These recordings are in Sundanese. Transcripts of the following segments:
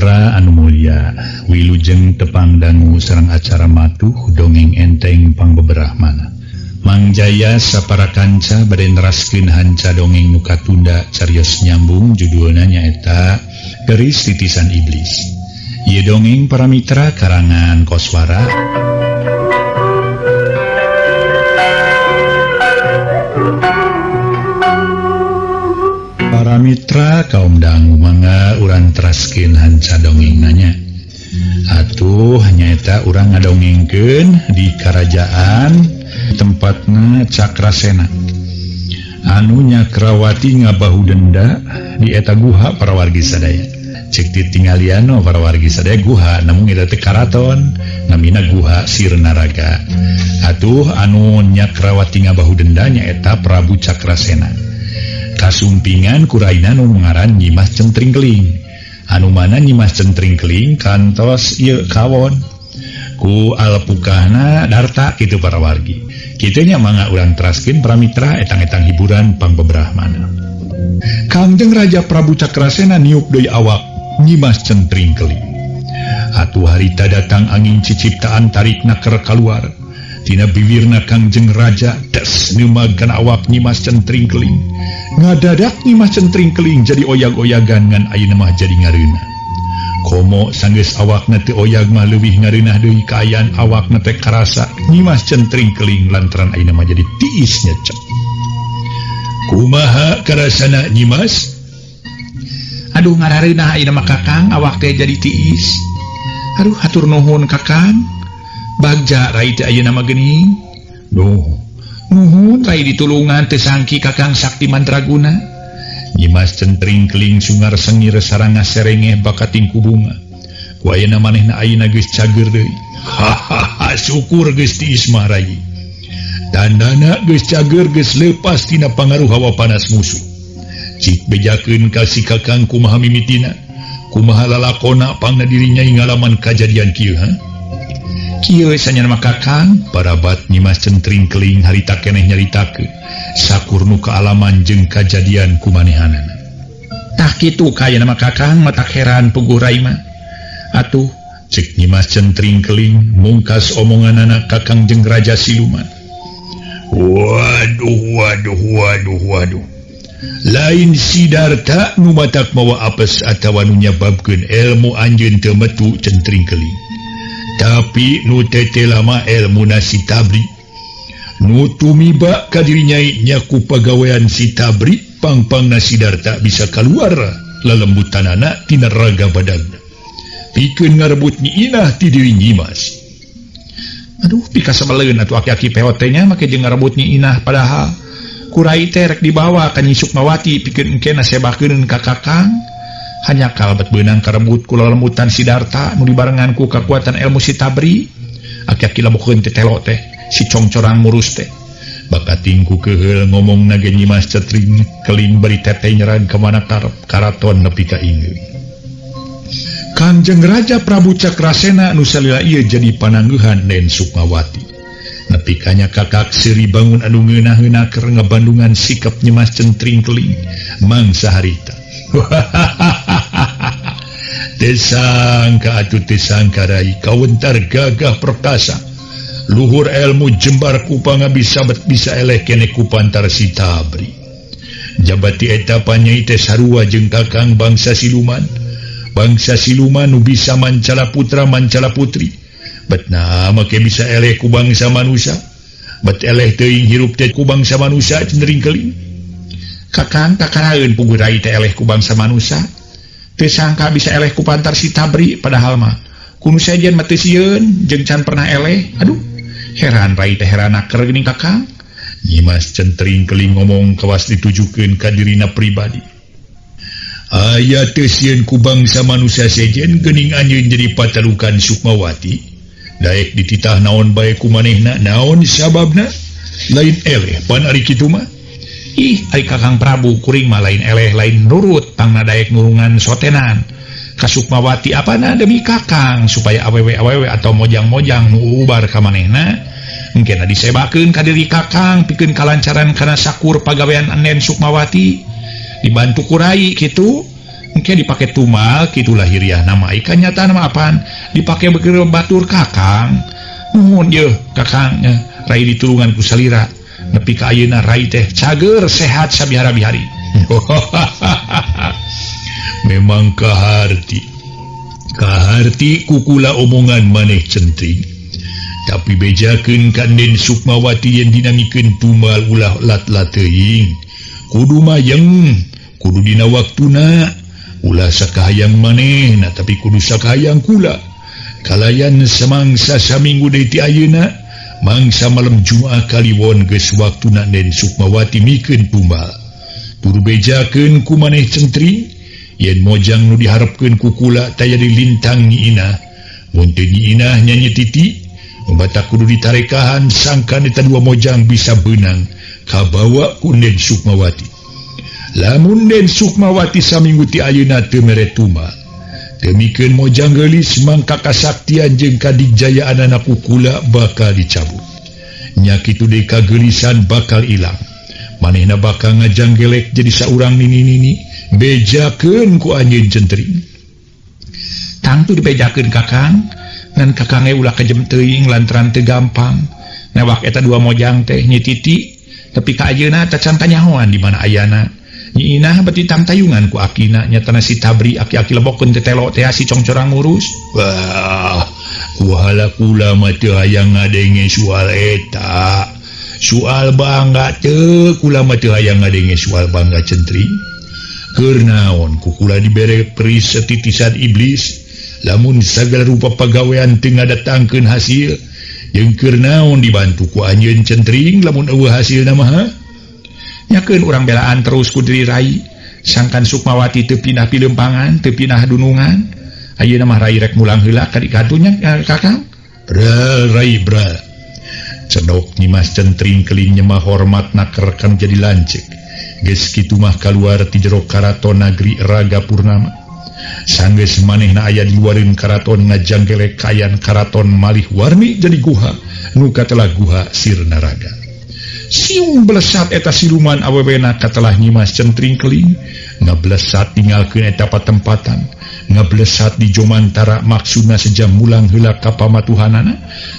Mitra anu mulia, wilujeng tepang dangu sareng acara matuh dongeng enteng pangbeberahmana. Mang Jaya sapara kanca bade neraskeun hanca dongeng nu katunda carios nyambung judulna nyaeta Keris Titisan Iblis. Ieu dongeng para mitra karangan Koswara. Para mitra kaum dangu mangga urang teraskeun hanca dongeng nanya. Atuh nyaeta urang ngadongengkeun di kerajaan tempatna Cakrasena. Anu Nyakrawati ngabahu denda di eta guha para wargi sadaya. Cek ditinggaliano para wargi sadaya guha namun eta teh karaton namina Guha Sirnaraga. Atuh anu Nyakrawati ngabahu denda nyaeta Prabu Cakrasena. Kasumpingan kuraina nu ngaran Nyimas Centringkeling. Anu mana Nyimas Centringkeling kantos ieu kawon ku alpukahna darta kitu para wargi. Kitu nya mangga urang teraskeun para mitra etang-etang hiburan pangbeberahmana. Kangjeng Raja Prabu Cakrasena niup deui awak Nyimas Centringkeling. Atuh harita datang angin ciciptaan tarikna keur kaluar. Tina bibirna Kangjeng Raja des neumagan awak Nyimas Centringkeling. Ngadadak Nyimas Centringkeling jadi oyag-oyagan ngan ayeuna mah jadi ngareunah. Komo sanggeus awakna teu oyag mah leuwih ngareunah deui kaayaan awakna teh karasa Nyimas Centringkeling lantaran ayeuna mah jadi tiis nyecep. Kumaha karasana Nyimas? Aduh ngarareunah ayeuna mah Kakang awak teh jadi tiis. Aduh hatur nuhun Kakang. Bagja rai teh ayeuna mah geuning. Duh, nuhun rai ditulungan teu sangki Kakang Sakti Mandraguna. Nyimas Centringkeling sungar sengir sareng ngaserengeh bakating ku bunga. Ku ayeuna manehna ayeuna geus cager deui. Hahaha, syukur geus tiis mah rai. Tandana geus cager geus leupas tina pangaruh hawa panas musuh. Cik bejakeun ka si Kakang kumaha mimitina, kumaha lalakona pangna diri nyai ngalaman kajadian kieu ha? Kieu sanyana mah Kakang, parabat Nyimas Centringkeling harita keneh nyaritakeun sakur nu kaalaman jeung kajadian kumanehanana. Tah kitu kaayana mah Kakang, matak heran puguh rai mah. Atuh cek Nyimas Centringkeling mungkas omonganana ka Kangjeng Raja Siluman. Waduh waduh waduh waduh. Lain Sidarta nu matak mawa apes atawa nu nyababkeun ilmu anjeun teu metu Centringkeling. Tapi nu tete lama ilmu si Tabri. Nu tumiba ka diri nyai nya ku pagawean si Tabri pangpangna Sidarta bisa kaluar lelembutanana tina raga badagna. Pikeun ngarebut Nyi Inah ti diri Nyimas. Aduh pikasebeleun atuh aki-aki peot teh nya make jeung ngarebut Nyi Inah padahal kurai teh rek dibawa ka Nyi Sukmawati pikeun engkena sebakeun ka Kakang. Hanya kalebet beunang karebut ku lelembutan Sidarta nu dibarengan ku kakuatan ilmu si Tabri. Aki-aki labukeun teh telo teh si congcorang murus teh. Bakating ku keheul ngomongna ge Nyimas Centringkeling bari tete nyerang ka mana karep karaton nepi ka ingeung. Kangjeng Raja Prabu Cakrasena nu salila ieu jadi panangguhan Den Sukmawati. Nepi ka nya kakak seuri bangun anu ngeunah-ngeunah keur ngabandungan sikap Nyimas Centringkeling mangsa harita. Tesangka atuh tesangka rai kawentar gagah perkasa. Luhur ilmu jembar kupanga bisa bet bisa eleh kene kupantar si Tabri. Jabati eta panyai teh sarua jeung Kakang bangsa siluman. Bangsa siluman nu bisa mancala putra mancala putri. Bet make bisa eleh ku bangsa manusia. Bet eleh teuing hirup teh ku bangsa manusia Centringkeling. Kakang kakaraeun puguh rai teh eleh ku bangsa manusia. Teu sangka bisa eleh ku pantar si Tabri padahal mah kunu sejen mah teu sieun jeung can pernah eleh. Aduh, heran rai teh heran aker geuning Kakang. Nyimas Centringkeling ngomong kawas ditujukeun ka dirina pribadi. Aya teu sieun ku bangsa manusia sejen geuning anjeun jadi patarukan Sukmawati. Daek dititah naon bae ku manehna naon sababna? Lain eleh pan ari kitu mah. Ih, ari Kakang Prabu kuring mah lain eleh lain nurut pangna daek nurungan sotenan. Ka Sukmawati apana demi Kakang supaya awewe-awewe atau mojang-mojang nu ubar ka manehna engkena disebakeun ka diri Kakang pikeun kalancaran kana sakur pagawean Enden Sukmawati dibantu ku rai kitu. Engke dipake tumal kitu lahiriah nama ikan nyata nama apaan dipake bekir batur kakang. Nuhun yeuh kakang rai ditulungan ku salira nepi ka ayeuna rai teh cager sehat sabihara-bihari. Memang kaharti. Kaharti kukula omongan maneh centring. Tapi bejakeun ka Den Sukmawati yen dinamikeun tumal ulah lat-lat teuing. Kudu mayeng, kudu dina waktuna. Ulah sakahayang manehna tapi kudu sakahayang kula. Kalayan samangsa saminggu deui ti ayeuna, mangsa malam Jumaah kaliwon geus waktuna Den Sukmawati mikeun tumbal. Turu bejakeun ku maneh centring, yen mojang nu diharepkeun ku kula taya di lintang Nyi Inah. Mun teu Nyi Inah nyanyi titi, batak kudu ditarekahan sangkan eta dua mojang bisa beunang kabawa ku Den Sukmawati. Lamun Den Sukmawati saminggu ti ayeuna teu mere tumbal, demikian mojang geulis mangka kasaktian jeung kadigjayaan ku kula bakal dicabut. Nya kitu deui kageulisan bakal ilang. Manehna bakal ngajanggelek jadi saurang nini-nini, bejakeun ku anjeun centring. Tangtu dibejakeun kakang, ngan kakange ulah kejem teuing lantaran teu gampang. Newak eta dua mojang teh Nyi Titi, tapi ka ayeuna tacan kanyahoan di mana ayana. Nyi Inah beti tangtayungan ku akina nyatana si Tabri aki-aki lebokeun teh telo teh si congcorang ngurus. Wah, kuhala kula mah teu hayang ngadenge soal eta. Soal bangga teu kula mah teu hayang ngadenge soal bangga centring. Keur naon ku kula dibere peris setitisan iblis, lamun sagala rupa pagawean teu ngadatangkeun hasil, jeung keur naon dibantu ku anjeun centring lamun eueuh hasilna mah. Nyakeun urang belaan terus ku diri rai, sangkan Sukmawati teu pindah pilempangan, teu pindah dunungan. Ayeuna mah rai rek mulang heula ka dikatunya kakang. Bra rai bra. Cedok Nyimas Centring keling nyemah hormat nakerkan jadi lanceuk. Geus kitu mah kaluar ti jero karaton nagri Raga Purnama. Sanggeus manehna aya di luareun karaton ngajanggelek kayan karaton malih warni jadi guha nu katelah guha Sirna Raga. Siung belesat eta siluman awewena katelah Nyimas Centring keling, ngablesat ninggalkeun eta patempatan, ngablesat di jomantara maksudna sejam mulang heula ka pamatuhanana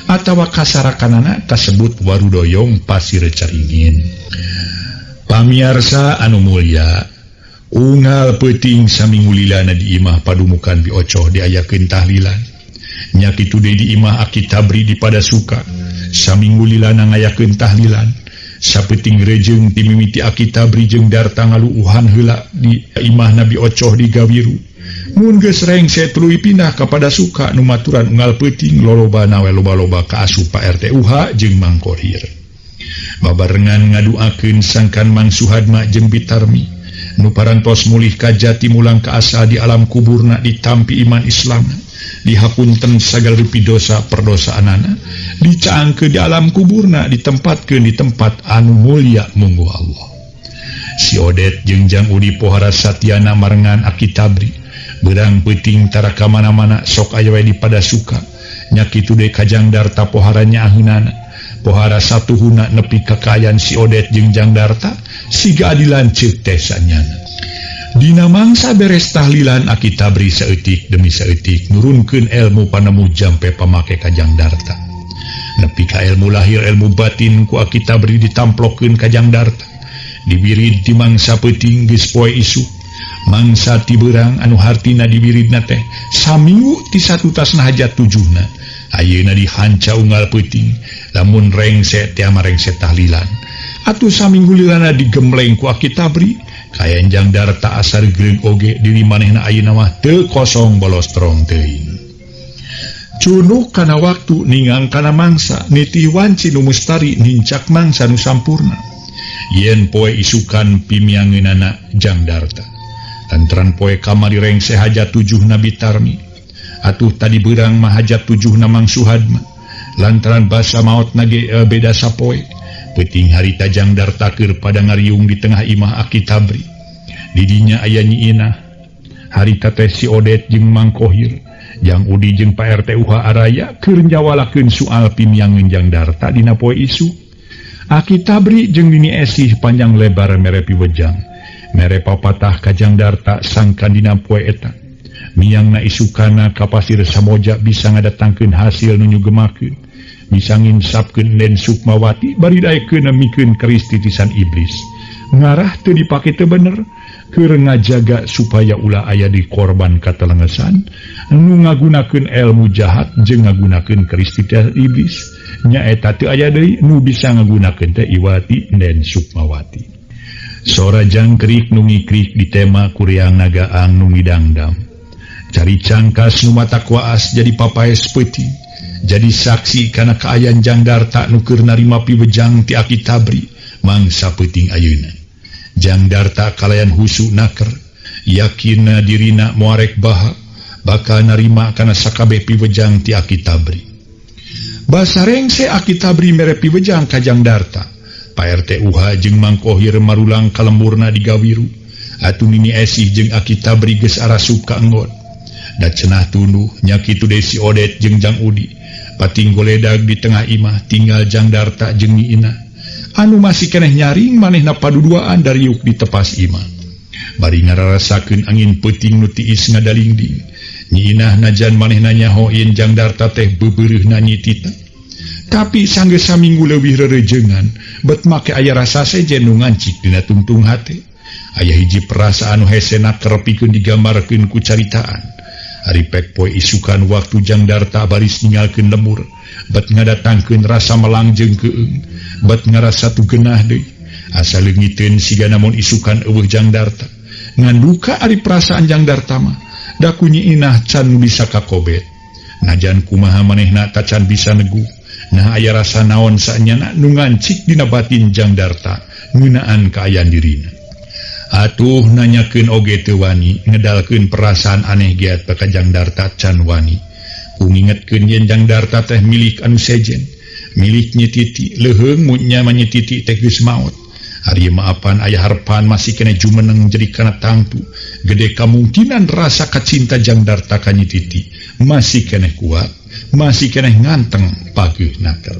atawa kasarakanana kasebut Warudoyong Pasir Caringin. Pamiarsa anu mulya, unggal peuting saminggu lilana di imah padumukan biocoh diayakeun tahlilan. Nya kitu deui di imah Aki Tabri di Padasuka, saminggu lilana ngayakeun tahlilan. Sapeuting rejeng ti mimiti Aki Tabri jeung Darta ngaluuhan heula di imah Nabi Ocoh di Gawiru. Mun geus rengse tuluy pindah ka Padasuka nu maturan unggal peuting lolobana we loba-loba ka asup Pak RT UH jeung Mang Kohir. Babarengan ngaduakeun sangkan Mang Suhadma jeung Bitarmi nu parantos mulih ka jati mulang ka asa di alam kuburna ditampi iman Islam, dihapunten sagala rupi dosa perdosaanana, dicaangkeun di alam kuburna, ditempatkeun di tempat anu mulia mungguh Allah. Si Odet jeung Jang Udi pohara Satyana marengan Aki Tabri beurang peuting tara ka mana-mana sok aya we di Padasuka. Nya kitu deui ka Jang Darta pohara nyaaheunana, pohara satuhuna nepi ka kaayaan si Odet jeung Jang Darta siga adilan ceuk teh sanyana. Dina mangsa beres tahlilan Aki Tabri saeutik demi saeutik nurunkeun ilmu panemu jampe pamake ka Jang Darta. Nepi ka ilmu lahir ilmu batin ku Aki Tabri ditamplokeun ka Jang Darta. Diwirid di mangsa peuting geus poe isuk. Mangsa ti beurang anu hartina diwiridna teh saminggu ti satutasna hajat tujuhna. Ayeuna dihanca unggal peuting lamun rengse teh rengse tahlilan. Atuh saminggu lilana digembleng ku Aki Tabri. Kayan Jang Darta asar greung oge diri manehna ayeuna mah teu kosong bolos terong teuing. Cunuk kana waktu ningang kana mangsa nitih wanci nu mustari nincak mangsa nu sampurna. Yen poe isukan pimiangeunana Jang Darta. Lantaran poe kamari rengse hajat tujuhna Bitarmi. Atuh tadi beurang mah hajat tujuhna Mang Suhadma. Lantaran basa maotna ge beda sapoe. Peuting harita Jang Darta keur pada ngariung di tengah imah Aki Tabri. Didinya aya Nyi Inah. Harita teh si Odet jeung Mang Kohir. Jang Udi jeung Pak RT UH araya keur njawalakeun soal pimiangeun Jang Darta dina poe isuk. Aki Tabri jeung Nini Esih panjang lebar mere piwejang. Mere papatah ka Jang Darta sangkan dina poe eta. Miangna isukana ka Pasir Samoja bisa ngadatangkeun hasil nu nyugemakeun. Bisa nginsapkeun Den Sukmawati bari daekeun nemikeun keris titisan iblis. Ngarah teu dipake teu bener, keur ngajaga supaya ulah aya di korban katelengesan nu ngagunakeun ilmu jahat jeung ngagunakeun keris titisan iblis. Nyaeta teu aya deui nu bisa ngagunakeun teh Iwati Den Sukmawati. Sora jangkrik nu ngikrik ditema kuriang nagaang nu ngidangdam. Cari cangkas nu matak waas jadi papaes peuting. Jadi saksi kana kaayaan Jang Darta nu keur narima piwejang ti Aki Tabri mangsa peuting ayeuna. Jang Darta kalayan husu naker, yakinna dirina moarek baha bakal narima kana sakabeh piwejang ti Aki Tabri. Basa rengse Aki Tabri mere piwejang ka Jang Darta. Pak RT UH jeung Mang Kohir marulang ka lemburna di Gawiru. Atuh Nini Esih jeung Aki Tabri geus arasup ka enggon. Da cenah tunduh nya kitu deui si Odet jeung Jang Udi. Pating goledag di tengah imah tinggal Jang Darta jeung Nyi Inah. Anu masih keneh nyaring manehna paduduaan dariuk di tepas imah. Bari ngararasakeun angin peuting nu tiis ngadalingding. Nyi Inah najan manehna nyaho yen Jang Darta teh beubeureurna Nyi Tita. Tapi sanggeus saminggu leuwih rereujeungan, bet make aya rasa sejen nu ngancik dina tungtung hate. Aya hiji perasaan nu hese naker pikeun digambarkeun ku caritaan. Ari pek poe isukan waktu Jang Darta baris ninggalkeun lembur, bet ngadatangkeun rasa melang jeung keung, bet ngarasa tu genah deui. Asa leungiteun siga namun isukan eueuh Jang Darta. Ngan duka ari perasaan Jang Darta mah, da ku Nyi Inah can bisa kakobet. Najan kumaha manehna tacan bisa neguh. Nah aya rasa naon saenyana nu ngancik dina batin Jang Darta ngeunaan kaayaan dirina. Atuh nanyakeun oge teu wani, ngedalkeun perasaan aneh geat ka Jang Darta can wani. Ku ngingetkeun yen Jang Darta teh milik anu sejen, milik Nyi Titi, leuheung mun nya mah Nyi Titi teh geus maot. Ari maapan aya harepan masih keneh jumeneng jadi kana tangtu. Gede kamungkinan rasa kacinta Jang Darta ka Nyi Titi masih keneh kuat, masih keneh nganteng pageuh naker.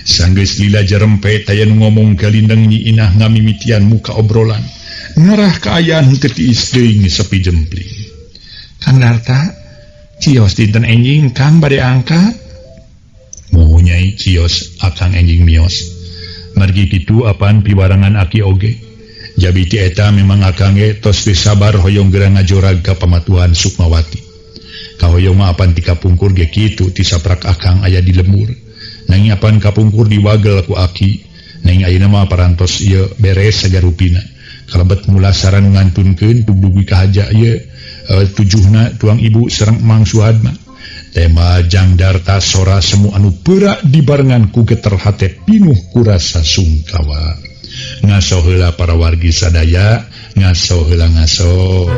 Sanggeus lila jarempe taya nu ngomong galindeng Nyi Inah ngamimitian muka obrolan. Ngarah kaayaan henteu tiis deui sepi jempling. Kang Darta, cios dinten enjing Kang bade angkat. Moho nyai cios akang enjing mios. Margi kitu apan piwarangan aki oge. Jabi ti eta memang akang ge tos teu sabar hoyong geura ngajorag ka pamatuhan Sukmawati. Kahoyong mah apan ti kapungkur ge kitu ti saprak akang aya di lembur. Nanging apan kapungkur diwagel ku aki. Nanging ayeuna mah parantos ieu beres sagarupina. Kalebet mulasaran ngantunkeun dugi ka haja ieu tujuhna tuang ibu sareng Mang Suhadma. Tema Jang Darta sora semu anu peurak dibarengan ku geter hate pinuh ku rasa sungkawa. Ngaso heula para wargi sadaya, ngaso heula ngaso.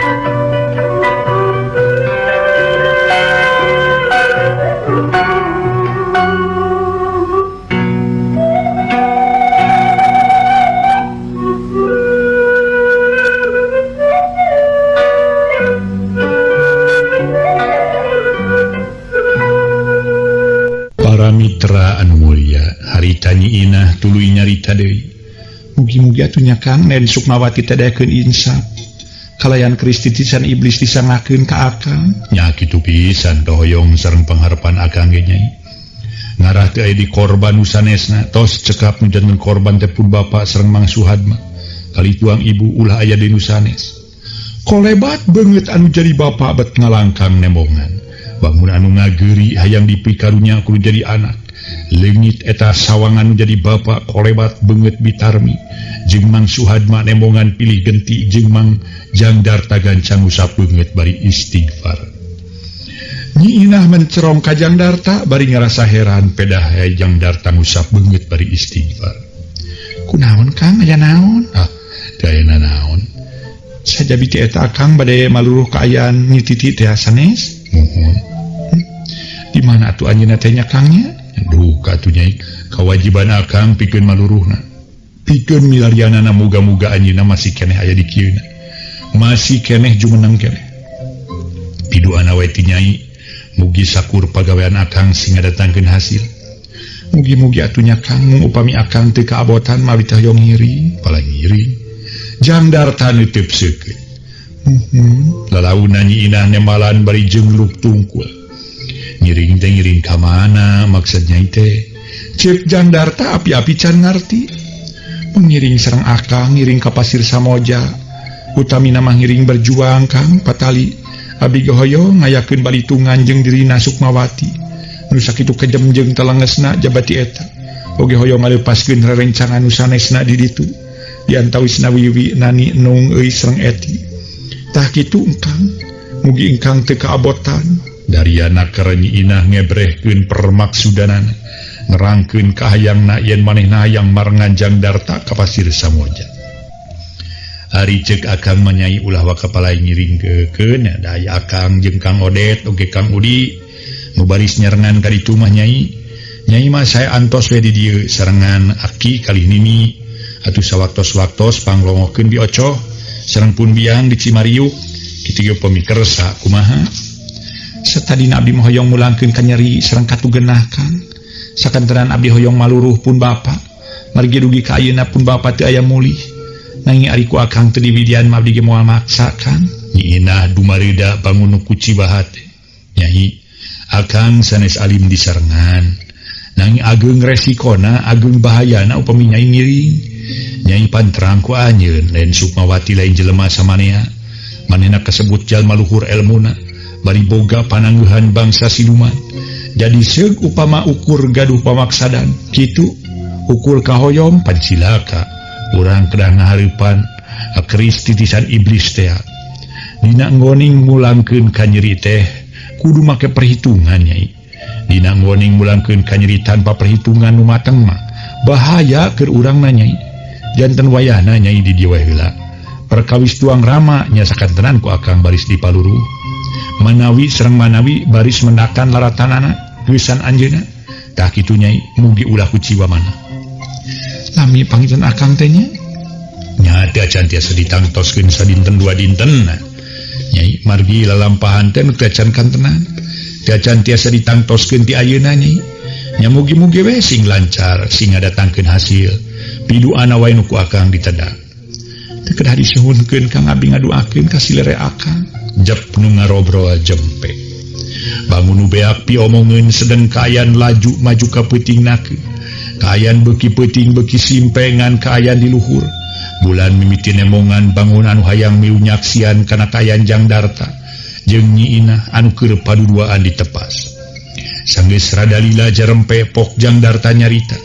Mitra anu mulia, harita Nyi Inah tuluy nyarita deui. Mugi-mugi atuh nya Kang Nen Sukmawati teh daekeun insaf. Kalayan keris titisan iblis disangakeun ka akang. Nya kitu pisan kahoyong sareng pangharepan akang ge nyai. Ngarah teu aya di korban nu sanesna, tos cekap nu janten korban teh pun bapa sareng Mang Suhadma. Kali tuang ibu ulah aya deui nu sanes. Kolebat beungeut anu jadi bapa bet ngalangkang nembongan. Bangun anu ngageuri hayang dipikarunya kudu jadi anak. Leungit eta sawangan jadi bapa kolebat beungeut bitarmi. Jeung Mang Suhadma nembongan pilih genti jeung Mang Jang Darta gancang usap beungeut bari istighfar. Nyi Inah mencerong ka Jang Darta bari ngarasa heran pedah Jang Darta ngusap beungeut bari istighfar. Kunaon Kang aya naon? Ah, teu aya naon. Sajabi ti eta Kang bade maluruh kaayaan Nyi Titi teh sanes? Muhun. Di mana atuh anjeunna teh nya Kang nya? Duh katuh nyai, kawajiban akang pikeun maluruhna. Pikeun milarianana muga-muga anjeunna masih keneh aya di kieuna. Masih keneh jumeneng keneh. Piduana we ti nyai, mugi sakur pagawean akang sing ngadatangkeun hasil. Mugi-mugi atuh nya Kang, upami akang teu kaabotan mawi teh hoyong ngiring, pala ngiring. Jang Darta neuteub seukeut. Lalauna Nyi Inah nemalan bari jengluk tungkul. Ngiring teh ngiring ka mana maksud nyai teh? Ceuk Jang Darta api-api can ngarti. Mengiring sareng akang ngiring ka Pasir Samoja. Utamina mah ngiring berjuang Kang patali. Abi ge hoyong ngayakeun balitungan jeung dirina Sukmawati. Nu sakitu kejem jeung telengesna jabati eta. Oge hoyong ngalepaskeun rerencangan nu sanesna di ditu. Diantawisna Wiwi Nani Nung euy sareng Eti. Tah kitu engkang, mugi engkang teu kaabotan. Dariana keur Nyi Inah ngebrehkeun permaksudanana, nerangkeun kahayangna yen manehna hayang marengan Jang Darta ka Pasir Samoja. Ari ceuk akang mah nyai ulah waka palai ngiringkeun da aya akang jeung Kang Odet oge Kang Udi nu baris nyarengan ka ditu mah nyai. Nyai mah sae antos we di dieu sarengan aki kalih nini atuh sawaktos-waktos panglongokeun diocoh sareng pun biang di Cimariuk kitu ge pemikersa kumaha. Satadina abdi mah hoyong mulangkeun ka nyeri sareng katugenah Kang. Sakantenan abdi hoyong maluruh pun bapa. Margi dugi ka ayeuna pun bapa teu aya mulih. Nanging ari ku akang teu diwidian mah abdi ge moal maksa Kang. Nyi Inah dumareuda bangun ku cibahat. Nyai akang sanes alim disarengan. Nanging ageung resikona, ageung bahayana upami nyai ngiring. Nyai panterang ku anjeun lain Sukmawati lain jelema samanea. Manehna kasebut jalma luhur elmuna, bari boga panangguhan bangsa siluman. Jadi seug upama ukur gaduh pamaksadan kitu ukur kahoyom pancilaka. Urang kedah ngahareupan keris titisan iblis teh. Dina nggoning mulangkeun ka nyeri teh kudu make perhitungan nyai. Dina nggoning mulangkeun ka nyeri tanpa perhitungan nu mateng mah bahaya keur urang nyai. Janten wayahna nyai di dieu we heula. Perkawis tuang rama nya sakantenan ku akang baris dipaluruh. Manawi sareng manawi baris mendakan laratanana geusan anjeunna. Tah kitu nyai mugi ulah kuciwa mana. Lami panginten akang teh nya. Nya teh acan tiasa ditangtoskeun sadinten dua dinten. Nyai margi lalampahan teh nu teu acan kantenan. Teu acan tiasa ditangtoskeun ti ayeuna nyai. Nya mugi-mugi we sing lancar sing ngadatangkeun hasil. Piduana wae nu ku akang ditedak. Teu kedah disuhunkeun Kang abdi ngaduakeun ka silere akang. Jep nu ngarobrol jempe. Bangun nu beak piomongeun sedeng kaayan laju maju ka peuting nakeun. Kaayan beuki peuting beuki simpengan kaayan di luhur. Bulan mimiti nemongan bangun anu hayang milu nyaksian kana kaayan Jang Darta jeung Nyi Inah anu keur paduduaan ditepas. Sanggeus rada lila jarempe pok Jang Darta nyarita.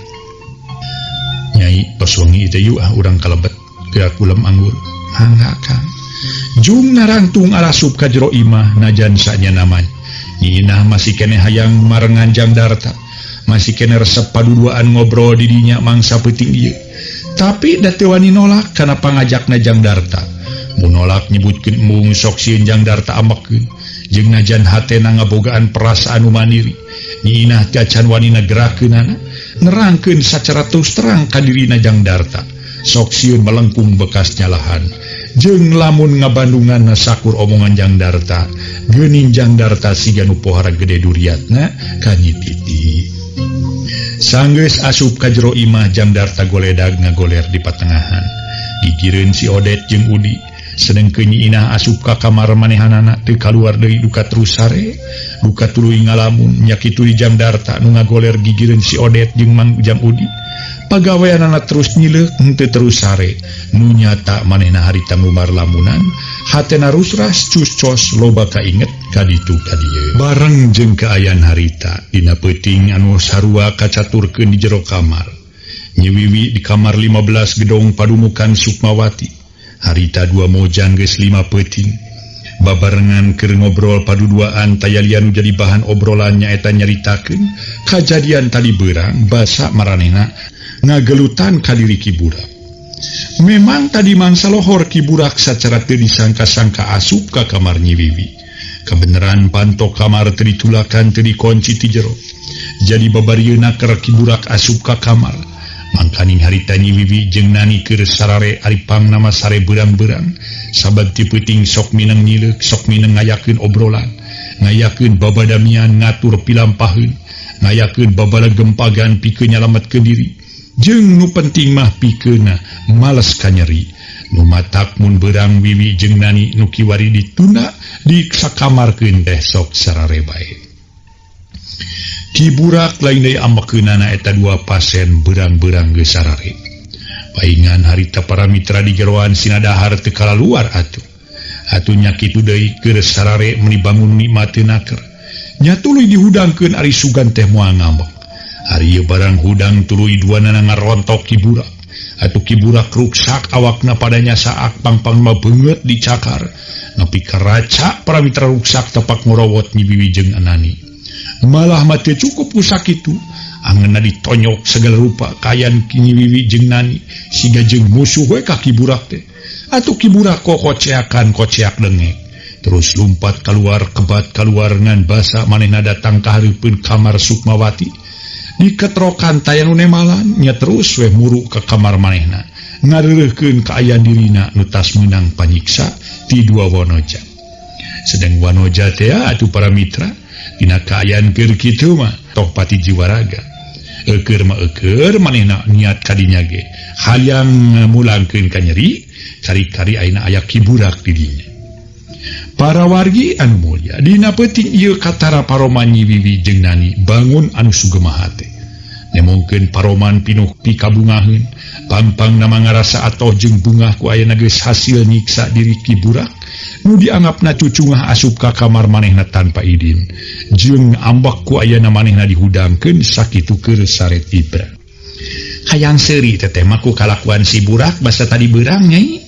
Nyai tos wengi teh yuk ah urang kalebet ke kulem anggur. Mangga Kang. Jung narangtung arasup ka jero imah najan sanya namanya. Nyi Inah masih keneh hayang marengan Jang Darta. Masih kene resep paduduaan ngobrol di dinya mangsa peuting ieu. Tapi da teu wani nolak kana pangajakna Jang Darta. Mun nolak nyebutkeun embung sok sieun Jang Darta ambekeun. Jeung najan hatena ngabogaan perasaan nu mandiri. Nyi Inah teh acan wani ngagerakeunana, nerangkeun sacara terus terang ka dirina Jang Darta. Sok sieun melengkung bekas nyalahan. Jeung lamun ngabandunganna sakur omongan Jang Darta, geuning Jang Darta siga nu pohara gede duriatna ka Nyi Titi. Sanggeus asup ka jero imah Jang Darta goledag ngagoler di patengahan. Gigireun si Odet jeung Udi. Sedengkeun Nyi Inah asup ka kamar manehanana teu kaluar deui duka terus sare. Duka tuluy ngalamun nya kitu di Jang Darta nu ngagoler gigireun si Odet jeung Mang Jang Udi. Pagaweanana terus nyileuk henteu terus sare. Nu nyata manehna harita ngumar lamunan, hatena rusras cus-cos loba kainget ka ditu ka dieu. Bareng jeung kaayaan harita dina peuting anu sarua kacaturkeun di jero kamar. Nyi Wiwi di kamar 15 gedong padumukan Sukmawati. Harita dua mojang geus 5 peuting. Babarengan keur ngobrol paduduaan tayalian jadi bahan obrolan nyaeta nyaritakeun kajadian tadi beurang basa maranehna ngagelutan ka diri Ki Burak. Memang tadi mangsa lohor Ki Burak sacara teu disangka-sangka asup ka kamar Nyi Wiwi. Kabeneran pantok kamar teu ditulakan teu dikunci ti jero. Jadi babarieuna keur Ki Burak asup ka kamar. Mangkaning harita Nyi Wiwi jeung Nani keur sarare ari pangnama sare beurang-beurang. Sabab ti peuting sok mineng nyileuk, sok mineng ngayakeun obrolan, ngayakeun babadamian ngatur pilampaheun, ngayakeun babalagempagan pikeun nyalametkeun diri. Jeung nu penting mah pikeunna males ka nyeri. Nu matak mun beurang Wiwi jeung Nani nu kiwari ditunda disakamarkeun teh sok sarare bae. Ki Burak lain deui ambekeunana eta dua pasien beurang-beurang geus sarare. Paingan harita para mitra di jeroan sinadahar teu kalaluar atuh. Atuh nya kitu deui keur sarare meuni bangun nikmateun naker. Nya tuluy dihudangkeun ari sugan teh moal ngambek. Ari ieu barang hudang tuluy duanana ngarontok Ki Burak. Atuh Ki Burak ruksak awakna padanya saak pangpang mah beungeut dicakar. Nepi ka raca para mitra ruksak tepak ngorowot Nyi Wiwi jeung Nani. Malah mah teu cukup ku sakitu, angeunna ditonyok segala rupa kayan Nyi Wiwi jeung Nani siga jeung musuh we ka Ki Burak teh. Atuh Ki Burak kokoceakan koceak dengek. Terus lumpat keluar kebat keluar ngan basa manehna datang ka hareupeun kamar Sukmawati. Diketrokan taya nu nemalan nya terus we muru ka kamar manehna. Ngareureurkeun kaayaan dirina nu tas meunang panyiksa ti dua wanoja. Sedang wanoja teh atuh para mitra dina kaayaan keur kitu mah toh pati jiwaraga. Eukeur mah eukeur manehna niat kadinya ge hayang mulangkeun ka nyeri kari-kari ayeuna aya Ki Burak di dinya. Para wargi anu mulya dina peuting ieu katara paroman Nyi Wiwi jeung Nani bangun anu sugema hate. Nemongkeun paroman pinuh pikabungaheun pangpang nama ngarasa atoh jeung bungah ku ayeuna geus hasil nyiksa diri Ki Burak nu dianggapna cucungah asup ka kamar manehna tanpa idin jeung ambek ku ayeuna manehna dihudangkeun sakitu keur saret Ibra. Hayang seuri teteh mah ku kalakuan si Burak basa tadi beurang nyai.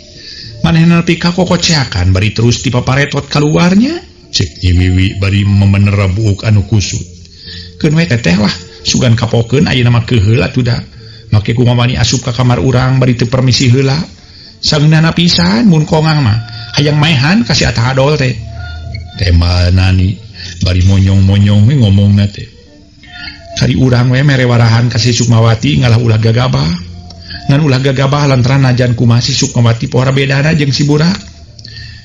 Manehna nepi ka kokoceakan bari terus dipaparetot kaluarnya cek Nyi Wiwi bari memenera buuk anu kusut. Keun we teteh lah sugan kapokeun ayeuna mah keuheul atuh da. Make kumaha wani asup ka kamar urang bari teu permisi heula. Sangeunahna pisan mun kongang mah hayang maehan ka si Atah Adol teh. Tema Nani bari monyong-monyong we ngomongna teh. Kari urang we mere warahan ka si Sukmawati ngalah ulah gagabah. Ngan ulah gagabah lantaran najan kumaha si Sukmawati pohara bedana jeung si Burak.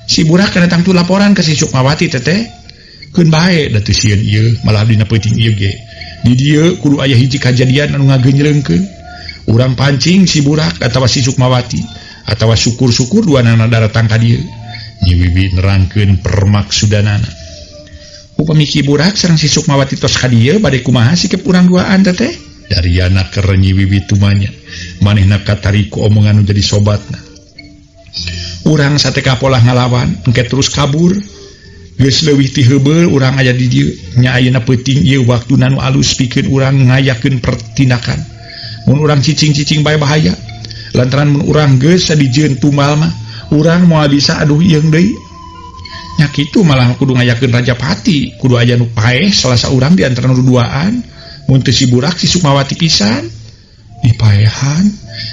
Si Burak kana tangtu laporan ka si Sukmawati teteh. Keun bae da teu sieun ieu malah dina peuting ieu ge. Di dieu kudu aya hiji kajadian anu ngagenjlengkeun. Urang pancing si Burak atawa si Sukmawati atawa syukur-syukur duanana daratang ka dieu. Nyi Wiwi nerangkeun permaksudanana. Upami Ki Burak sareng si Sukmawati tos ka dieu bade kumaha sikep urang duaan teteh? Dariana keur Nyi Wiwi tumanya. Manehna katari ku omongan nu jadi sobatna. Urang sateka polah ngalawan, engke terus kabur. Geus leuwih ti heubeul urang aya di dieu. Nya ayeuna peuting ieu waktuna nu alus pikeun urang ngayakeun pertindakan. Mun urang cicing-cicing bae bahaya. Lantaran mun urang geus sadijieun tumbal mah, urang moal bisa aduh ieung deui. Nya kitu malah kudu ngayakeun Rajapati, kudu aya nu paeh salah saurang di antara nu duaan. Mun teu si Burak si Sukmawati pisan dipaehan.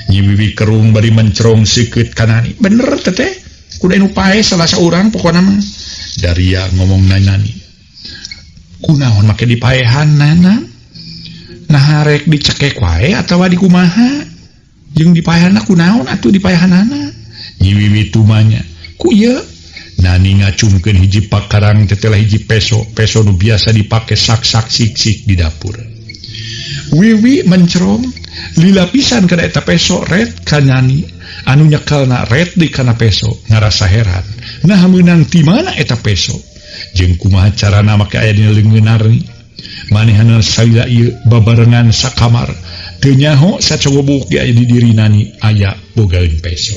Nyi Wiwi kerung bari mencerong seukeut ka Nani. Bener teteh, kudu anu paeh salah saurang pokona mah. Daria ngomong Nani. Kunaon make dipaehan Nana? Nah rek dicekek wae atawa dikumaha? Jeung dipaehanna kunaon atuh dipaehanana? Nyi Wiwi tumanya. Ku ieu Nani ngacungkeun hiji pakarang tetelah hiji peso, peso nu biasa dipake sak-sak sik-sik di dapur. Wiwi mencerong lila pisan kana eta peso red ka Nani anu nyekelna red di kana peso ngarasa heran. Nah meunang ti mana eta peso? Jeung kumaha carana make aya dina leungeun Nani? Manehna salila ieu babarengan sakamar teu nyaho sacogobuk ge aya di diri Nani aya bogaeun peso.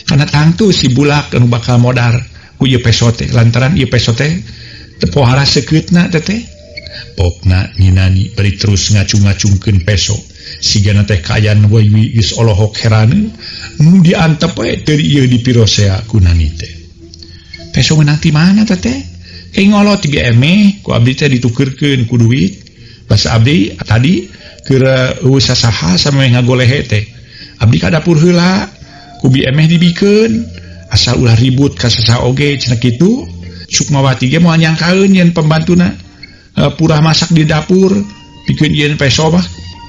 Kana tangtu si Bulak anu bakal modar ku ieu peso teh lantaran ieu peso teh teu pohara seukeutna teteh. Pokna Nyi Nani bari terus ngacung-ngacungkeun peso sigana teh kaayaan Wiwi geus olohok heraneun nu diantep we teu ieu dipirosea ku Nani teh. Peso meunang ti mana teteh? Kayak ngolot ti BM ku abdi teh ditukeurkeun ku duit. Basa abdi tadi keur eueuh sasaha samemeh ngagolehe teh. Abdi ka dapur heula ku BM dibikeun asal ulah ribut ka sasaha oge cenah kitu. Sukmawati ge moal nyangkaeun yen pembantuna purah masak di dapur pikeun yen peso mah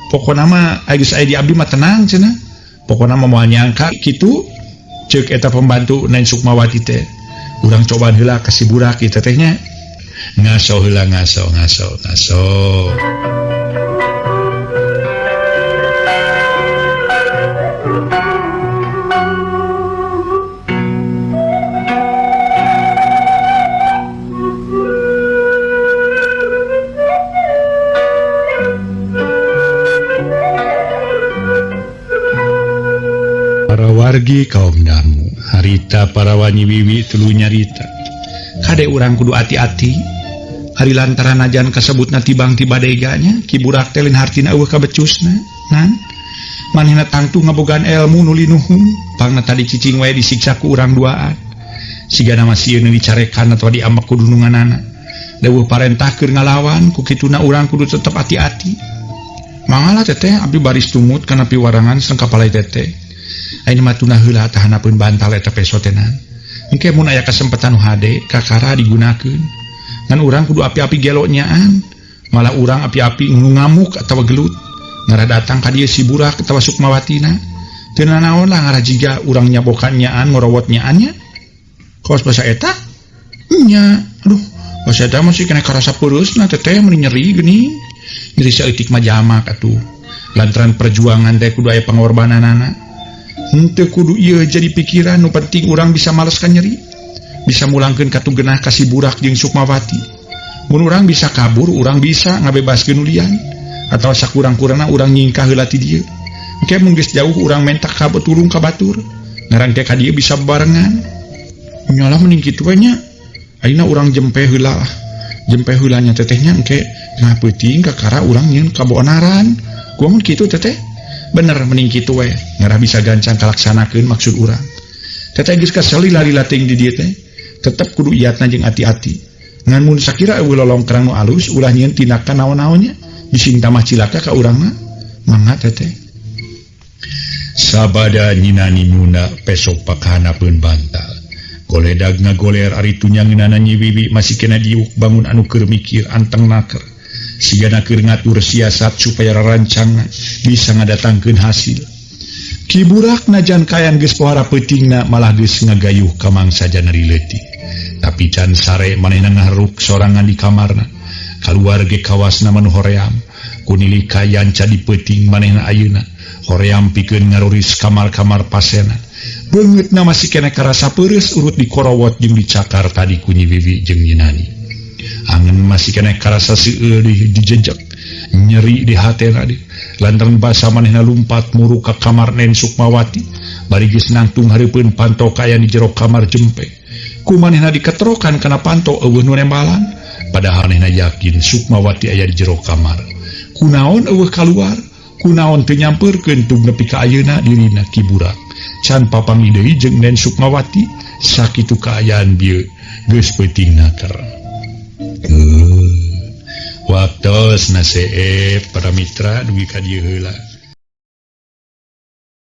pokona mah geus aya di abdi mah tenang cenah. Pokona mah moal nyangka kitu ceuk eta pembantu Neng Sukmawati teh. Urang cobaan heula ka si Burak ieu teteh nya. Ngaso heula ngaso ngaso ngaso. Para wargi kaum dangu harita para wanyi wiwi telu nyarita kade urang kudu ati-ati hari lantaran ajan kasebutna tibang ti badeganya Ki Burak teh lain hartina eueuh kabecusna nan manehna tangtu ngabogaan elmu nu linuhung pangna tadi cicing wae disiksa ku urang duaan sigana masih dicarekan atawa diambek ku dununganana deueuh parentah keur ngalawan ku kituna urang kudu tetep ati-ati mangala teteh abdi baris tumut kana piwarangan sareng kapalai teteh ayeuna mah tuna heula tahanapeun bantal eta peso teh nan engke mun aya kesempatan nu hade kakara digunakeun ngan urang kudu api-api gelo nyaan malah urang api-api ngamuk atawa gelut ngarah datang ka dieu si Burak atawa Sukmawatina teu nanaon lah ngarah jiga urang nyabokan nyaan ngorowot nyaannya kawas basa eta nya aduh basa eta masih kena karasa peureusna teteh meuni nyeri geuning nyeri saeutik mah jamak atuh lantaran perjuangan teh kudu aya pangorbananana henteu kudu ieu jadi pikiran nu penting urang bisa males ka nyeri bisa mulangkeun ka genah ka si Burak jeung Sukmawati mun urang bisa kabur urang bisa ngabebaskeun ulian atawa sakurang-kurangna urang nyingkah heula ti dieu engke mun geus jauh urang menta ka tulung ka batur ngaran teh ka dieu bisa barengan nyalah mending kitu we nya ayeuna urang jempe heula lah jempe heula nya tetehnya engke tengah peuting kakara urang nyieun kabonaran kumaha mun kitu teteh bener mending kitu we ngarah bisa gancang kalaksanakeun maksud urang teteh geus kesel lari-lari di dieu teh tetep kudu iatna jeung ati-ati ngan mun sakira eueuh lolongkrang nu alus ulah nyieun tindakan naon-naonnya bising tamah cilaka ka urangna mangga teteh sabada nyinani nyunda peso pakahanapeun bantal goledag ngagoler ari tunyangeunana Nyi Wiwi masih kena diuk bangun anu keur mikir anteng naker sigana keur ngatur siasat supaya rarancangna bisa ngadatangkeun hasil Ki Burak najan kayan geus pohara peutingna malah geus ngagayuh ka mangsa janari leutik tapi can sare manehna ngaharuk sorangan di kamarna kaluar ge kawasna manu hoream kunili kayan cadi peuting manehna ayeuna hoream pikeun ngaruris kamar-kamar pasena beungeutna masih kena karasa peureus urut dikorowot jeung dicakar tadi ku Nyi Wiwi jeung Nyi Nani angen masih kena karasa seueul dijejek nyeri di hatena di lantaran basa manehna lumpat muru ka kamar Nen Sukmawati bari geus nangtung hareupeun panto kaaya di jero kamar jempe ku manehna diketrokan kana panto eueuh nu nembalan padahal manehna yakin Sukmawati aya di jero kamar kunaon eueuh kaluar kunaon teu nyampeurkeun tug nepi ka ayeuna dirina Ki Burak can papanggih deui jeung Nen Sukmawati sakitu kaayaan bieu geus peuting naker. Waktos naseep para mitra dugi ka dieu heula.